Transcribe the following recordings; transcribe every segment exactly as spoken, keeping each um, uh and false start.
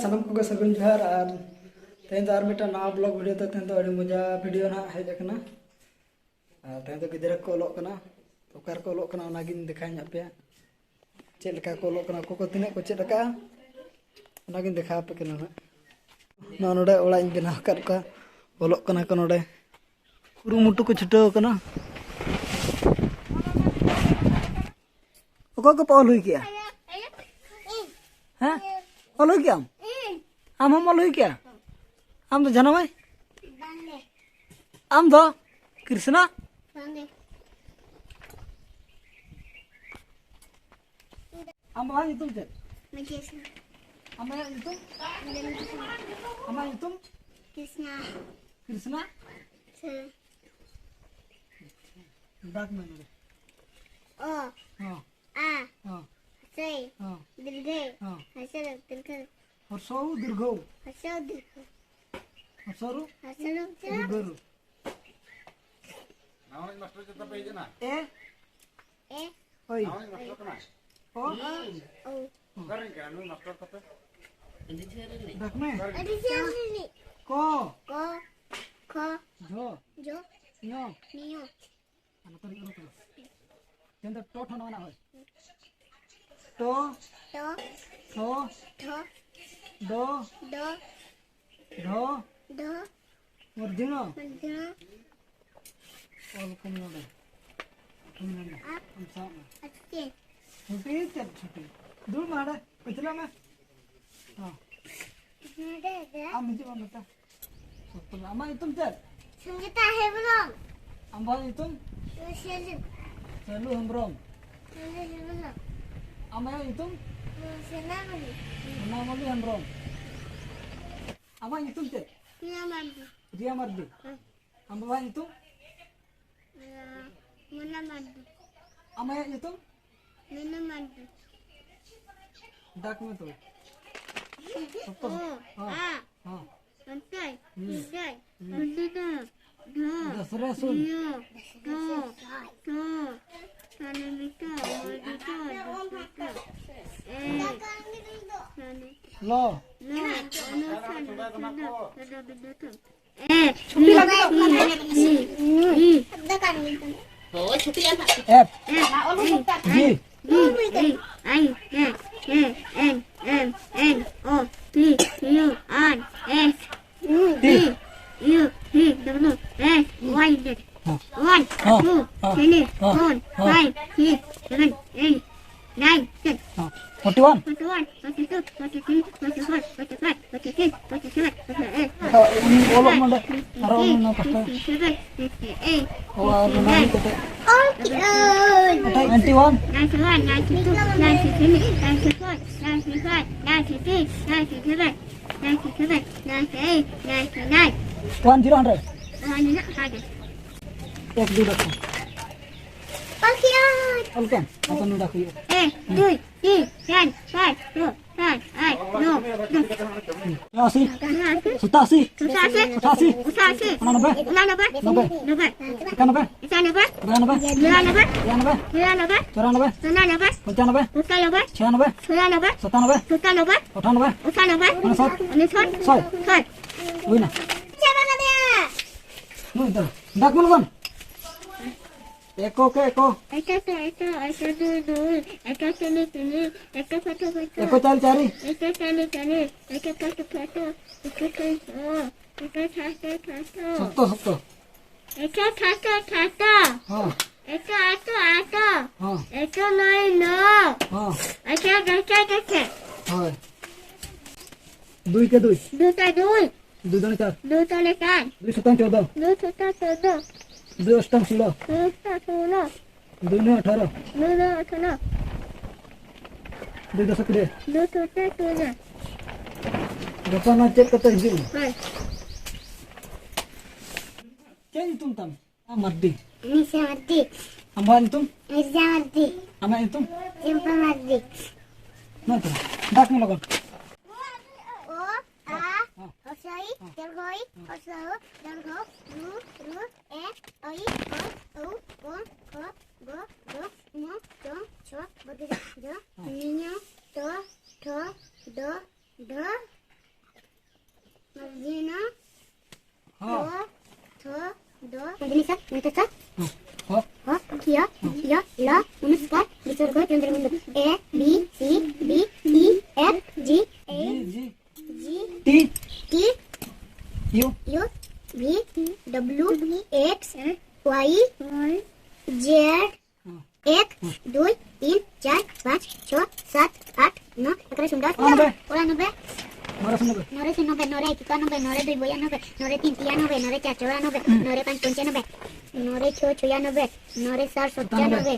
ᱥᱟᱱᱟᱢ ᱠᱚᱜᱮ ᱥᱟᱹᱜᱩᱱ ᱡᱚᱦᱟᱨ᱾ ᱟᱨ ᱛᱮᱦᱮᱧ ᱫᱚ ᱟᱨ ᱢᱤᱫᱴᱟᱝ ᱱᱟᱣᱟ ᱵᱞᱚᱜ ᱵᱷᱤᱰᱤᱭᱳ ᱛᱮ ᱛᱮᱦᱮᱧ ᱫᱚ ᱟᱹᱰᱤ ᱢᱚᱡᱟ ᱵᱷᱤᱰᱤᱭᱳ ᱱᱟᱦᱟᱜ ᱦᱮᱡ ᱟᱠᱟᱱᱟ᱾ ᱟᱨ ᱛᱮᱦᱮᱧ ᱫᱚ ᱜᱤᱫᱽᱨᱟᱹ ᱠᱚ ᱚᱞᱚᱜ ᱠᱟᱱᱟ᱾ ᱚᱠᱟ ᱨᱮᱠᱚ ᱚᱞᱚᱜ ᱠᱟᱱᱟ ᱚᱱᱟᱜᱤᱧ ᱫᱮᱠᱷᱟᱣ ᱧᱚᱜ ᱟᱯᱮᱭᱟ᱾ ᱪᱮᱫ ᱞᱮᱠᱟ ᱠᱚ ᱚᱞᱚᱜ ᱠᱟᱱᱟ, ᱚᱠᱚᱭ ᱠᱚ ᱛᱤᱱᱟᱹᱜ ᱠᱚ ᱪᱮᱫ ᱟᱠᱟᱫᱼᱟ, ᱚᱱᱟᱜᱤᱧ ᱫᱮᱠᱷᱟᱣ ᱟᱯᱮ ᱠᱟᱱᱟ ᱱᱟᱦᱟᱜ᱾ ᱱᱚᱣᱟ ᱱᱚᱰᱮ ᱚᱲᱟᱜ ᱤᱧ ᱵᱮᱱᱟᱣ ᱟᱠᱟᱫ ᱠᱚᱣᱟ, ᱚᱞᱚᱜ ᱠᱟᱱᱟ ᱠᱚ ᱱᱚᱰᱮ᱾ ᱠᱩᱨᱩᱢᱩᱴᱩ ᱠᱚ ᱪᱷᱩᱴᱟᱹᱣ ᱟᱠᱟᱱᱟ᱾ ᱚᱠᱚᱭ ᱠᱚᱯᱮ ᱚᱞ ᱦᱩᱭ ᱠᱮᱜᱼᱟ? ᱦᱮᱸ? ᱚᱞ ᱦᱩᱭ ᱠᱮᱜᱼᱟᱢ? ᱟᱢ ᱦᱚᱸᱢ ᱚᱞ ᱦᱩᱭ ᱠᱮᱜᱼᱟ? ᱟᱢ ᱫᱚ ᱡᱟᱱᱟᱢᱟᱭ? ᱟᱢ ᱫᱚ ᱠᱨᱤᱥᱱᱟ? ᱟᱢ ᱵᱟᱵᱟᱣᱟᱜ ᱧᱩᱛᱩᱢ ᱪᱮᱫ? ᱢᱟᱹᱡᱷᱤ ᱦᱟᱸᱥᱫᱟ᱾ ᱟᱢ ᱟᱭᱳᱣᱟᱜ ᱧᱩᱛᱩᱢ? ᱢᱟᱹᱡᱷᱤ ᱦᱟᱸᱥᱫᱟ᱾ ᱟᱢᱟᱜ ᱧᱩᱛᱩᱢ? ᱠᱨᱤᱥᱱᱟ᱾ ᱠᱨᱤᱥᱱᱟ? ᱦᱮᱸ᱾ ᱰᱟᱠ ᱢᱮ ᱱᱚᱰᱮ᱾ ᱚ᱾ ᱦᱚᱸ᱾ ᱟ᱾ ᱦᱚᱸ᱾ ᱦᱚᱥᱮ᱾ ᱦᱚᱸ᱾ ᱫᱤᱨᱜᱷᱮ᱾ ᱦᱚᱸ᱾ ᱦᱚᱥᱮ ᱫᱤᱨᱜᱷᱮ᱾ ᱦᱚᱨᱥᱚ ᱩ ᱫᱤᱨᱜᱷᱚ ᱩ᱾ ᱦᱚᱥᱮ ᱫᱤᱨᱜᱷᱮ᱾ ᱦᱚᱨᱥᱚ ᱨᱩ? ᱦᱚᱥᱮ ᱨᱩ᱾ ᱫᱤᱨᱜᱷᱚ ᱨᱩ᱾ ᱱᱟᱣᱟᱱᱤᱡ ᱢᱟᱥᱴᱟᱨ ᱪᱮᱫ ᱛᱟᱯᱮ ᱦᱮᱡ ᱮᱱᱟ? ᱮ᱾ ᱮ᱾ ᱳᱭ᱾ ᱱᱟᱣᱟᱱᱤᱡ ᱢᱟᱥᱴᱟᱨ ᱠᱟᱱᱟᱭ? ᱚ᱾ ᱚ᱾ ᱚᱠᱟᱨᱮᱱ ᱠᱟᱱᱟ ᱱᱩᱭ ᱢᱟᱥᱴᱟᱨ ᱛᱟᱯᱮ? ᱰᱟᱠ ᱢᱮ᱾ ᱟᱹᱰᱤ ᱡᱷᱟᱹᱞ ᱨᱤᱱᱤᱡ᱾ ᱠᱚ᱾ ᱠᱚ᱾ ᱠᱷᱚ᱾ ᱡᱷᱚ᱾ ᱡᱷᱚ᱾ ᱧᱚ᱾ ᱧᱚ᱾ ᱟᱨ ᱱᱚᱛᱮ ᱨᱮ ᱚᱞ ᱠᱟᱱᱟ᱾ ᱛᱮᱦᱮᱧ ᱫᱚ ᱴᱚ ᱴᱷᱚ ᱱᱚᱣᱟ ᱱᱟᱜ ᱦᱳᱭ᱾ ᱴᱚ᱾ ᱴᱚ᱾ ᱴᱷᱚ᱾ ᱴᱷᱚ᱾ ᱰᱚ᱾ ᱰᱚ᱾ ᱰᱷᱚ᱾ ᱰᱷᱚ᱾ ᱢᱩᱨᱫᱷᱤ ᱱᱚ᱾ ᱢᱩᱨᱫᱷᱤ ᱱᱚ᱾ ᱚᱞ ᱠᱚᱢ ᱱᱚᱰᱮ᱾ ᱚᱞ ᱱᱚᱰᱮ᱾ ᱟᱨ ᱟᱢ ᱥᱟᱵ ᱢᱮ᱾ ᱟᱨ ᱪᱮᱫ? ᱪᱷᱩᱴᱤ ᱪᱮᱫ ᱪᱷᱩᱴᱤ? ᱫᱩᱲᱩᱵ ᱢᱮ ᱦᱟᱸᱰᱮ, ᱯᱟᱹᱪᱷᱞᱟᱹ ᱢᱮ᱾ ᱦᱚᱸ᱾ ᱱᱚᱰᱮ ᱫᱚ ᱟᱢ ᱦᱤᱡᱩᱜ ᱢᱮ ᱱᱚᱛᱮ᱾ ᱥᱚᱠᱛᱚ ᱢᱮ᱾ ᱟᱢᱟᱜ ᱧᱩᱛᱩᱢ ᱪᱮᱫ? ᱥᱚᱝᱜᱤᱛᱟ ᱦᱮᱢᱵᱨᱚᱢ᱾ ᱟᱢ ᱵᱟᱵᱟᱣᱟᱜ ᱧᱩᱛᱩᱢ? ᱥᱮᱞᱩ᱾ ᱥᱮᱞᱩ ᱦᱮᱢᱵᱨᱚᱢ᱾ ᱥᱮᱞᱩ ᱦᱮᱢᱵᱨᱚᱢ᱾ ᱟᱢ ᱟᱭᱳᱣᱟᱜ ᱧᱩᱛᱩᱢ? ᱥᱳᱱᱟᱢᱚᱱᱤ᱾ ᱥᱳᱱᱟᱢᱚᱱᱤ ᱦᱮᱢᱵᱨᱚᱢ᱾ ᱟᱢᱟᱜ ᱧᱩᱛᱩᱢ ᱪᱮᱫ? ᱨᱤᱭᱟ ᱢᱟᱨᱰᱤ᱾ ᱨᱤᱭᱟ ᱢᱟᱨᱰᱤ᱾ ᱦᱮᱸ᱾ ᱟᱢ ᱵᱟᱵᱟᱣᱟᱜ ᱧᱩᱛᱩᱢ? ᱢᱩᱱᱟ ᱢᱟᱨᱰᱤ᱾ ᱟᱢ ᱟᱭᱳᱣᱟᱜ ᱧᱩᱛᱩᱢ? ᱢᱤᱱᱩ ᱢᱟᱨᱰᱤ᱾ ᱰᱟᱠ ᱢᱮ ᱛᱚᱵᱮ᱾ ᱥᱚᱠᱛᱚ᱾ ᱚ, ᱦᱚᱸ, ᱟ᱾ ᱦᱚᱸ᱾ ᱚᱱᱛᱮ, ᱦᱩᱸ᱾ ᱱᱚᱛᱮ, ᱦᱩᱸ᱾ ᱱᱚᱛᱮ ᱫᱚ, ᱫᱷᱚ, ᱫᱚᱥᱨᱟ ᱥᱩᱱ᱾ ᱱᱤᱭᱚ, ᱛᱚ, ᱛᱚ, ᱥᱟᱱᱤ ᱢᱤᱛᱚ, ᱢᱚᱨᱫᱤᱛᱚ, ᱫᱚᱥᱨᱤᱛᱚ᱾ ᱮ, ᱥᱟᱱᱤ ᱞᱚ᱾ ᱞᱚ᱾ A, B, C, D, E, F, G, H, I, J, K, L, M, N, O, P, Q, R, S, T, U, V, W, X, Y, Z. ᱦᱮᱸ᱾ ᱳᱣᱟᱱ, ᱦᱮᱸ, ᱴᱩ, ᱦᱮᱸ, ᱛᱷᱨᱤ, ᱦᱮᱸ, ᱯᱷᱳᱨ, ᱦᱮᱸ᱾ Five, six, seven, eight, nine, ten. ᱦᱮᱸ᱾ Forty one? Forty one, forty two, forty three, forty four, forty five, forty six, forty seven, forty eight, ᱟᱪᱪᱷᱟ, ᱩᱱᱤ ᱚᱞᱚᱜ ᱢᱟᱞᱮ᱾ ᱯᱷᱳᱨᱴᱤ ᱱᱟᱭᱤᱱ, ᱟᱨᱚ ᱩᱱᱤ ᱚᱱᱟ ᱯᱟᱥᱴᱟ᱾ ᱯᱷᱤᱯᱴᱤ ᱥᱮᱵᱷᱮᱱ, ᱯᱷᱤᱯᱴᱤ ᱮᱭᱤᱴ, ᱚ, ᱟᱨ ᱯᱷᱤᱯᱴᱤ ᱱᱟᱭᱤᱱ ᱱᱟᱭᱤᱱ᱾ ᱠᱟᱛᱮ᱾ Ninety one. Ninety two, ninety three, ninety four, ninety five, ninety six, ninety seven, ninety eight, ninety nine. One zero hundred. One hundred. ᱮᱠ, ᱫᱩᱭ, ᱰᱟᱠ᱾ ᱚᱞ ᱠᱮᱜᱼᱟᱹᱧ᱾ ᱚᱞ ᱠᱮᱜᱼᱟᱢ? ᱟᱫᱚ ᱱᱚᱰᱮ ᱦᱩᱭᱩᱜᱼᱟ᱾ ᱮᱠ, ᱫᱩᱭ, ᱛᱤᱱ, ᱪᱟᱨ, ᱯᱟᱸᱪ, ᱪᱷᱚ, ᱥᱟᱛ, ᱟᱴ, ᱱᱚ, ᱫᱚᱥ᱾ ᱟᱥᱤ᱾ ᱥᱟᱛᱟᱥᱤ᱾ ᱥᱟᱛᱟᱥᱤ᱾ ᱥᱟᱛᱟᱥᱤ᱾ ᱚᱱᱟᱱᱚᱵᱵᱳᱭ᱾ ᱚᱱᱟᱱᱚᱵᱵᱳᱭ᱾ ᱱᱚᱵᱵᱳᱭ᱾ ᱱᱚᱵᱵᱳᱭ᱾ ᱮᱠᱟᱱᱚᱵᱵᱳᱭ᱾ ᱮᱠᱟᱱᱚᱵᱵᱳᱭ᱾ ᱵᱤᱨᱟᱱᱚᱵᱵᱳᱭ᱾ ᱵᱤᱨᱟᱱᱚᱵᱵᱳᱭ᱾ ᱛᱤᱨᱟᱱᱚᱵᱵᱳᱭ᱾ ᱪᱩᱨᱟᱱᱚᱵᱵᱳᱭ᱾ ᱪᱩᱨᱟᱱᱚᱵᱵᱳᱭ᱾ ᱯᱚᱸᱪᱟᱱᱚᱵᱵᱳᱭ᱾ ᱪᱷᱤᱭᱟᱱᱚᱵᱵᱳᱭ᱾ ᱪᱷᱤᱭᱟᱱᱚᱵᱵᱳᱭ᱾ ᱥᱟᱛᱟᱱᱚᱵᱵᱳᱭ᱾ ᱥᱟᱛᱟᱱᱚᱵᱵᱳᱭ᱾ ᱟᱴᱷᱟᱱᱚᱵᱵᱳᱭ᱾ ᱩᱱᱚᱥᱟᱴ᱾ ᱩᱱᱚᱥᱟᱴ᱾ ᱥᱚᱭ᱾ ᱥᱚᱭ᱾ ᱦᱩᱭᱱᱟ᱾ ᱱᱩᱭ ᱫᱚ ᱰᱟᱠ ᱢᱮ ᱞᱚᱜᱚᱱ᱾ ᱮᱠᱚ ᱠᱮ ᱮᱠᱚ᱾ ᱮᱠᱚ ᱠᱮ ᱮᱠᱚ, ᱮᱠᱚ ᱫᱩᱭ ᱫᱩᱭ, ᱮᱠᱚ ᱛᱤᱱᱤ ᱛᱤᱱᱤ, ᱮᱠᱚ ᱯᱷᱟᱴᱚ ᱯᱷᱟᱴᱚ᱾ ᱮᱠᱚ ᱪᱟᱨᱤ ᱪᱟᱨᱤ᱾ ᱮᱠᱚ ᱪᱟᱨᱤ ᱪᱟᱨᱤ, ᱮᱠᱚ ᱯᱷᱟᱴᱚ ᱯᱷᱟᱴᱚ, ᱮᱠᱚ ᱯᱷᱟᱴᱚ ᱯᱷᱟᱴᱚ, ᱮᱠᱚ ᱯᱷᱟᱴᱚ ᱯᱷᱟᱴᱚ᱾ ᱥᱚᱠᱛᱚ, ᱥᱚᱠᱛᱚ᱾ ᱮᱠᱚ ᱯᱷᱟᱴᱚ ᱯᱷᱟᱴᱚ᱾ ᱦᱚᱸ᱾ ᱮᱠᱚ ᱟᱴᱚ ᱟᱴᱚ᱾ ᱦᱚᱸ᱾ ᱮᱠᱚ ᱱᱚᱭ ᱱᱚ᱾ ᱦᱚᱸ᱾ ᱮᱠᱚ ᱫᱚᱥᱮ ᱫᱚᱥᱮ᱾ ᱦᱳᱭ᱾ ᱫᱩᱭ ᱠᱮ ᱫᱩᱭ᱾ ᱫᱩ ᱛᱮ ᱫᱩᱭ᱾ ᱫᱩᱭ ᱫᱩᱱᱤ ᱪᱟᱨ᱾ ᱫᱩ ᱛᱟᱞᱮ ᱪᱟᱨ᱾ ᱫᱩᱭ ᱥᱚᱛᱟᱝ ᱪᱳᱫᱽᱫᱳ᱾ ᱫᱩ ᱥᱚᱛᱟᱝ ᱪᱳᱫᱽᱫᱳ᱾ ᱫᱩᱭ ᱚᱥᱴᱟᱝ ᱥᱳᱞᱳ᱾ ᱫᱩ ᱚᱥᱴᱟᱝ ᱥᱳᱞᱳ᱾ ᱫᱩᱭ ᱱᱚᱭ ᱟᱴᱷᱟᱨᱚ᱾ ᱫᱩᱭ ᱱᱚᱭ ᱟᱴᱷᱟᱨᱚ᱾ ᱫᱩᱭ ᱫᱚᱥᱮ ᱠᱩᱲᱤ᱾ ᱫᱩ ᱥᱚᱛᱮ ᱠᱩᱲᱤ᱾ ᱜᱟᱯᱟ ᱱᱟ ᱪᱮᱫ ᱠᱟᱛᱮ ᱦᱤᱡᱩᱜ ᱢᱮ᱾ ᱦᱳᱭ᱾ ᱪᱮᱫ ᱧᱩᱛᱩᱢ ᱛᱟᱢ? ᱟᱢ ᱢᱟᱨᱰᱤ᱾ ᱱᱤᱥᱟ ᱢᱟᱨᱰᱤ᱾ ᱟᱢᱟᱜ ᱧᱩᱛᱩᱢ? ᱢᱤᱨᱡᱟ ᱢᱟᱨᱰᱤ᱾ ᱟᱢᱟᱜ ᱧᱩᱛᱩᱢ? ᱪᱟᱢᱯᱟ ᱢᱟᱨᱰᱤ᱾ ᱱᱚᱣᱟ ᱛᱚ᱾ ᱰᱟᱠ ᱢᱮ ᱞᱚᱜᱚᱱ᱾ ᱚ, ᱟ, ᱦᱚᱥᱚᱭ, ᱫᱚᱨᱜᱚᱭ, ᱦᱚᱥᱚ, ᱫᱚᱨᱜᱚ, ᱨᱩ, ᱨᱩ, ᱮ, ᱚᱭ, ᱚ, ᱳ, ᱳ, ᱠᱚ, ᱜᱚ, ᱜᱚ, ᱧᱚ, ᱪᱚ, ᱪᱷᱚ, ᱵᱚᱨᱜᱚ ᱡᱚ, ᱡᱚ, ᱦᱮᱸ᱾ ᱱᱤᱧᱚ, ᱛᱚ, ᱴᱷᱚ, ᱰᱚ, ᱰᱚ᱾ Durga Chandra Murmu. A B C D E F G H G, G. G T, T U, U V W X Y Z। ᱮᱠ, ᱫᱩᱭ, ᱛᱤᱱ, ᱪᱟᱨ, ᱯᱟᱸᱪ, ᱪᱷᱚ, ᱥᱟᱛ, ᱟᱴ, ᱱᱚ, ᱮᱠᱟᱨᱚ, ᱥᱩᱱ, ᱫᱚᱥ, ᱚᱲᱟᱜ ᱱᱚᱵᱮ᱾ ᱚᱲᱟᱜ ᱱᱚᱵᱮ᱾ ᱱᱚᱨᱮ ᱥᱩᱱ ᱱᱚᱵᱮ᱾ ᱱᱚᱨᱮ ᱥᱩᱱ ᱱᱚᱵᱮ, ᱱᱚᱨᱮ ᱮᱠ ᱮᱠᱟᱱᱚᱵᱮ, ᱱᱚᱨᱮ ᱫᱩᱭ ᱵᱚᱭᱟᱱᱚᱵᱮ, ᱱᱚᱨᱮ ᱛᱤᱱ ᱛᱤᱭᱟᱱᱚᱵᱮ, ᱱᱚᱨᱮ ᱪᱟᱨ ᱪᱚᱣᱨᱟᱱᱚᱵᱮ, ᱦᱩᱸ᱾ ᱱᱚᱨᱮ ᱯᱟᱸᱪ ᱯᱚᱧᱪᱟᱱᱚᱵᱮ, ᱱᱚᱨᱮ ᱪᱷᱚ ᱥᱚᱛᱟᱱᱚᱵᱮ᱾ ᱥᱚᱛᱟᱱᱚᱵᱮ᱾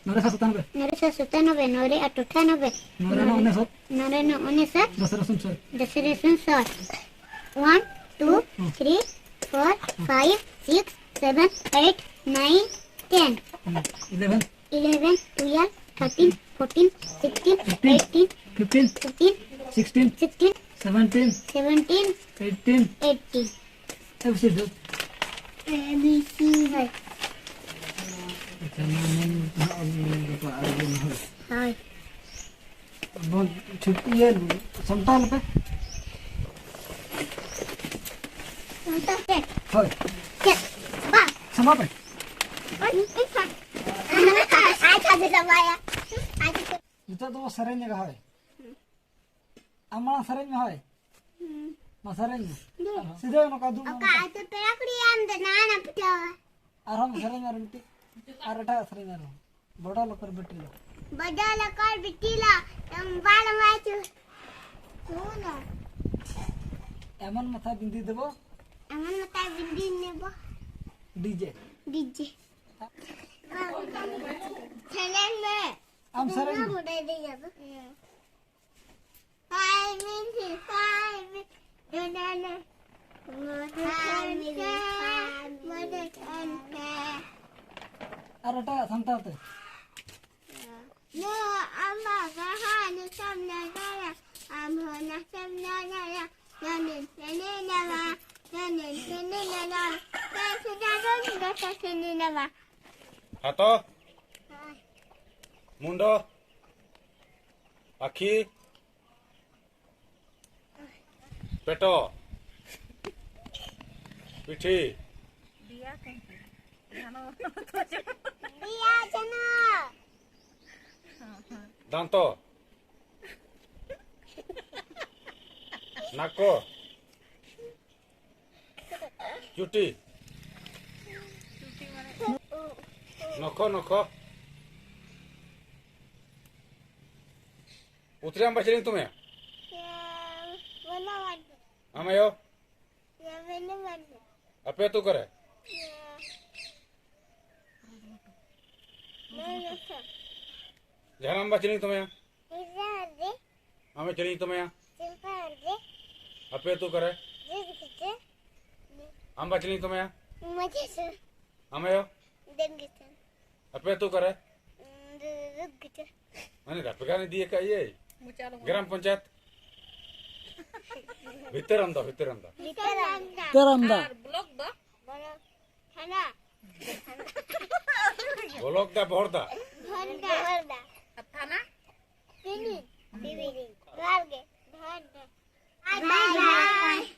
ᱱᱚᱨᱮ ᱥᱟᱛ ᱥᱚᱛᱟᱱᱚᱵᱮ᱾ ᱱᱚᱨᱮ ᱥᱟᱛ ᱥᱚᱛᱟᱱᱚᱵᱮ, ᱱᱚᱨᱮ ᱟᱴ ᱟᱴᱷᱟᱱᱚᱵᱮ᱾ ᱱᱚᱨᱮ ᱱᱚ ᱩᱱᱤᱥᱚᱛ᱾ ᱱᱚᱨᱮ ᱱᱚ ᱩᱱᱤᱥᱚᱛ᱾ ᱫᱚᱥ ᱨᱮ ᱥᱩᱱ ᱥᱚᱭ᱾ ᱫᱚᱥ ᱨᱮ ᱥᱩᱱ ᱥᱚᱭ᱾ One, two, ᱦᱩᱸ᱾ Three, four, ᱦᱩᱸ᱾ Five, six, seven, eight, nine, ten। ᱦᱩᱸ᱾ Eleven। Eleven, twelve, thirteen, fourteen, sixteen, fifteen, eighteen, fifteen, fifteen, sixteen, sixteen, seventeen, seventeen, eighteen, eighteen। A B C D। A B C। ᱦᱳᱭ᱾ ᱟᱪᱪᱷᱟ, ᱱᱚᱣᱟ ᱢᱮᱱ ᱱᱟᱦᱟᱜ ᱚᱞ ᱢᱮ ᱜᱟᱯᱟ ᱟᱨ ᱫᱤᱱ ᱦᱳᱭ᱾ ᱦᱳᱭ᱾ ᱵᱚᱱ ᱪᱷᱩᱴᱤ ᱤᱭᱟᱹ ᱥᱟᱢᱴᱟᱣ ᱞᱮᱯᱮ᱾ ᱥᱟᱢᱴᱟᱣ ᱪᱮᱫ? ᱦᱳᱭ᱾ ᱪᱮᱫ? ᱵᱟᱝ᱾ ᱥᱟᱢᱵᱷᱟᱣ ᱯᱮ᱾ ᱟᱪᱪᱷᱟ, ᱟᱪᱪᱷᱟ, ᱥᱟᱢᱵᱷᱟᱣᱟ᱾ ᱟᱪᱪᱷᱟ᱾ ᱱᱤᱛᱚᱜ ᱫᱚ ᱥᱮᱨᱮᱧ ᱞᱮᱜᱟ, ᱦᱳᱭ᱾ ᱟᱢ ᱢᱟᱲᱟᱝ ᱥᱮᱨᱮᱧ ᱢᱮ, ᱦᱳᱭ᱾ ᱦᱩᱸ᱾ ᱢᱟ ᱥᱮᱨᱮᱧ ᱢᱮ᱾ ᱫᱩ᱾ ᱥᱤᱫᱷᱟᱹ ᱱᱚᱝᱠᱟ ᱫᱩᱲᱩᱵ ᱚᱠᱟ ᱢᱮ᱾ ᱟᱹᱛᱩ ᱯᱮᱲᱟ ᱠᱩᱲᱤ ᱟᱢ ᱫᱚ ᱱᱟᱣᱟ ᱱᱟᱜ ᱯᱤᱴᱷᱟᱹ? ᱟᱨᱦᱚᱸ ᱥᱮᱨᱮᱧ ᱟᱨ ᱢᱤᱫᱴᱤᱡ, ᱟᱨ ᱮᱴᱟᱜ ᱥᱮᱨᱮᱧ ᱟᱨᱦᱚᱸ᱾ ᱵᱚᱰᱚ ᱞᱚᱠᱚᱨ ᱵᱤᱴᱤ ᱞᱚ᱾ ᱵᱚᱰᱚ ᱞᱚᱠᱚᱨ ᱵᱤᱴᱤ ᱞᱚ, ᱛᱟᱢ ᱵᱟᱞ ᱢᱟᱭ ᱪᱩ-, ᱪᱩᱱᱟ᱾ ᱮᱢᱚᱱ ᱢᱟᱛᱷᱟ ᱵᱤᱸᱫᱤ ᱫᱮᱵᱚ᱾ ᱮᱢᱚᱱ ᱢᱟᱛᱷᱟ ᱵᱤᱸᱫᱤ ᱱᱮᱵᱚ᱾ ᱰᱤ ᱡᱮ᱾ ᱰᱤ ᱡᱮ᱾ ᱥᱮᱨᱮᱧ ᱢᱮ᱾ ᱟᱢ ᱥᱮᱨᱮᱧ ᱢᱮ᱾ ᱵᱚᱰᱚ ᱫᱮ ᱡᱟᱵᱚ᱾ ᱟᱨ ᱮᱴᱟᱜ ᱥᱟᱱᱛᱟᱲ ᱛᱮ᱾ ᱦᱟᱛᱚ, ᱢᱩᱱᱰᱚ, ᱟᱹᱠᱷᱤ, ᱯᱮᱴᱚ, ᱯᱤᱴᱷᱤ᱾ ᱫᱤᱭᱟ ᱪᱟᱱᱟ᱾ ᱫᱤᱭᱟ ᱪᱟᱱᱟ᱾ ᱫᱟᱱᱛᱚ᱾ ᱱᱟᱠᱚ᱾ ᱪᱩᱴᱤ᱾ ᱱᱚᱠᱷᱚ, ᱱᱚᱠᱷᱚ᱾ ᱯᱩᱛᱨᱤ, ᱟᱢ ᱵᱟ ᱪᱮᱫ ᱧᱩᱛᱩᱢ ᱛᱟᱢᱟ? ᱟᱢ ᱟᱭᱳ? ᱟᱯᱮ ᱟᱹᱛᱩ ᱚᱠᱟᱨᱮ? ᱡᱟᱦᱟᱱᱟᱜ ᱟᱢ ᱵᱟ ᱪᱮᱫ ᱧᱩᱛᱩᱢ ᱛᱟᱢᱟ? ᱟᱢ ᱪᱮᱫ ᱧᱩᱛᱩᱢ ᱛᱟᱢᱟ? ᱟᱯᱮ ᱟᱹᱛᱩ ᱚᱠᱟᱨᱮ? ᱟᱢ ᱵᱟ ᱪᱮᱫ ᱧᱩᱛᱩᱢ ᱛᱟᱢᱟ? ᱟᱢ ᱟᱭᱳ? ᱟᱯᱮ ᱟᱹᱛᱩ ᱚᱠᱟᱨᱮ? ᱢᱟᱱᱮ ᱟᱯᱮ ᱜᱟᱱ ᱤᱫᱤ ᱟᱠᱟᱫ ᱤᱭᱟᱹ? ᱢᱚᱪᱟ ᱨᱚᱦᱚᱲ᱾ ᱜᱨᱟᱢ ᱯᱚᱧᱪᱟᱭᱮᱛ? ᱵᱷᱤᱛᱟᱹᱨ ᱟᱢᱫᱟ, ᱵᱷᱤᱛᱟᱹᱨ ᱟᱢᱫᱟ᱾ ᱵᱷᱤᱛᱟᱹᱨ ᱟᱢᱫᱟ᱾ ᱟᱨ ᱵᱞᱚᱠ ᱫᱚ? ᱵᱞᱚᱠ ᱛᱷᱟᱱᱟ᱾ ᱵᱞᱚᱠ ᱫᱟ, ᱵᱚᱦᱚᱲ ᱫᱟ᱾ ᱵᱷᱚᱱᱰᱟ᱾ ᱵᱷᱚᱱᱰᱟ᱾ ᱟᱨ ᱛᱷᱟᱱᱟ? ᱛᱤᱱᱤ᱾ ᱛᱤᱱᱤ᱾ ᱡᱚᱦᱟᱨ ᱜᱮ᱾ ᱵᱷᱚᱱᱰᱟ᱾ ᱵᱟᱭ ᱵᱟᱭ᱾